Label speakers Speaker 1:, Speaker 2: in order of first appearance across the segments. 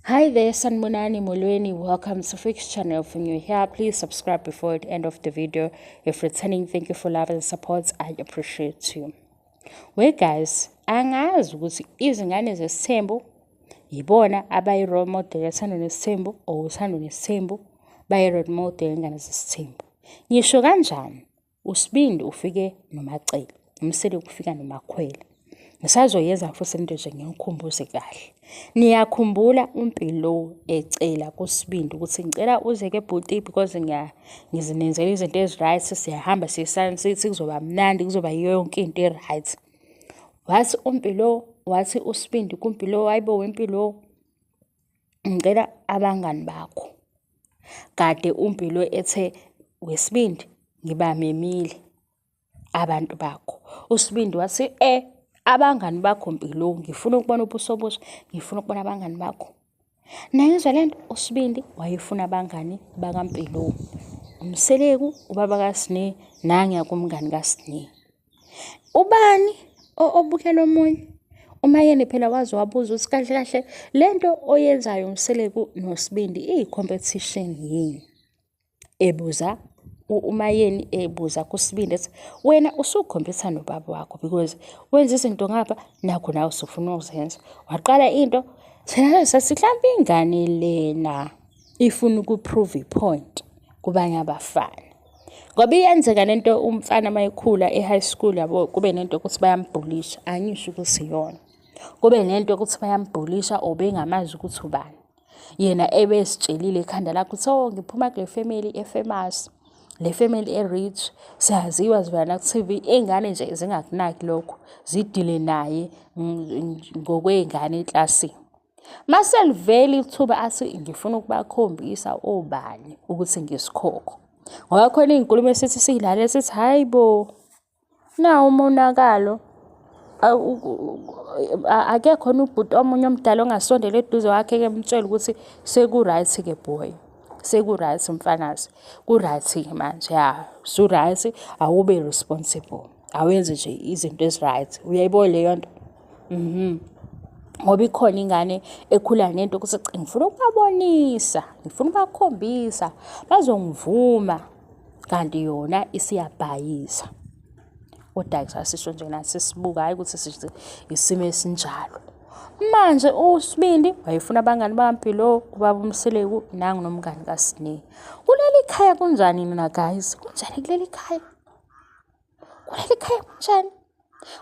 Speaker 1: Hi there, Sanibonani Molweni. Welcome to Fix Channel. If you're new here, please subscribe before the end of the video. If returning, thank you for love and support. I appreciate you. We guys, angazi ukuthi izingane zesithembu yibona abayi-role model yaThando Nesithembu or uThando Nesithembu bayi-role model yengane zesithembu. Ngisho kanjani? USibindi ufike noMaCele, uMseleku ufika noMakhwela. Ngisazoyenza futhi lento nje nginikhumbuze kahle. Niyakhumbula uMpilo ecela kuSibindi ukuthi ngicela uze-ke bhuti because ngizinenzela izinto ezi-right, siyahamba siye e-Sun City kuzoba mnandi, kuzoba yiyo yonke into e-right. Wathi uMpilo, wathi uSibindi kuMpilo, hhayi bo weMpilo, ngicela abangani bakho. Kade uMpilo ethe weSibindi ngibamemile abantu bakho. USibindi wathi eh abangani bakho Mpilo ngifuna ukubona ubuso obusha, ngifuna ukubona abangani bakho. Nayizwa le nto uSibindi wayefuna abangani bakaMpilo. UMseleku ubaba kaSne nangiya kumngani kaSne. Ubani obukela omunye? UMaYeni phela waze wabuza ukuthi kahle kahle le nto oyenzayo Mseleku noSibindi iyi-competition yini? Ebuza uMaYeni ebuza kuSibindi ethi wena usukhompyutha nobaba wakho because wenza izinto ngapha nakho nawe usufuna ukuzenza. Waqala into thina sathi mhlampe ingane lena ifuna uku-prove i-point kubanye abafana. Ngoba iyenzeka lento umfana uma ekhula e-high school yabo kube nento yokuthi bayambhulisha, angisho ukuthi iyona. Kube nento yokuthi bayambhulisha or bengamazi ukuthi ubani. Yena ebesitshelile ekhanda lakhe ukuthi oh ngiphuma kule family e-famous, le family e-rich, siyaziwa sivela naku-T_V. Iy'ngane nje zingakunaki lokho, zidile naye ngokwey'ngane eklasini. Maselivela ithuba athi ngifuna ukubakhombisa obani ukuthi ngisikhokho. Ngoba khona iy'nkulumo esithi siy'lalele sithi hhayi bo, nawu umonakalo. Akekho yini ubhuti omunye omdala ongasondela eduze kwakhe-ke emtshele ukuthi seku-right-ke boy, seku-right mfanazi, ku-right-ke manje ya, usu-right awube responsible. Awenze nje izinto ezi-right. Uyayibona leyo nto? Ngoba ikhona ingane ekhula nento ukuthi ngifuna ukubabonisa, ngifuna ukubakhombisa bazongivuma, kanti yona isiyabhayiza. Kodwa-ke sasisho nje nathi sibuka hhayi ukuthi isimo esinjalo. Manje uSibindi wayefuna abangani bakaMpilo, ubaba uMseleku nangu nomngani kaSne. Kuleli khaya kunjani nina guys? Kunjani kuleli khaya? Kuleli khaya kunjani?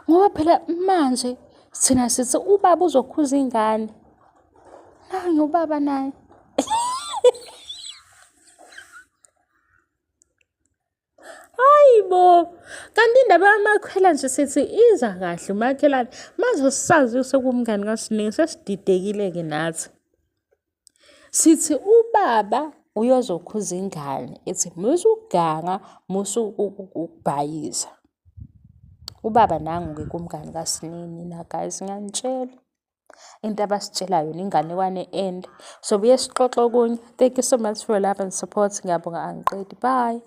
Speaker 1: Ngoba phela manje thina sithi ubaba uzokhuza ingane. Nangu ubaba naye. Hayi bo, kanti indaba yamakhwela nje sithi iza kahle umakhelwane. Manje sisazi sekumngani kaSiningi sesididekile-ke nathi. Sithi ubaba uyozokhuza ingane ethi musa ukuganga, musa ukubhayiza. Ubaba nangu-ke kumngani kaSne nina guys ngiyanitshela. Into abasitshela yona inganekwane ende. Sobuye sixoxe okunye. Thank you so much for your love and support. Ngiyabonga angiqedi. Bye.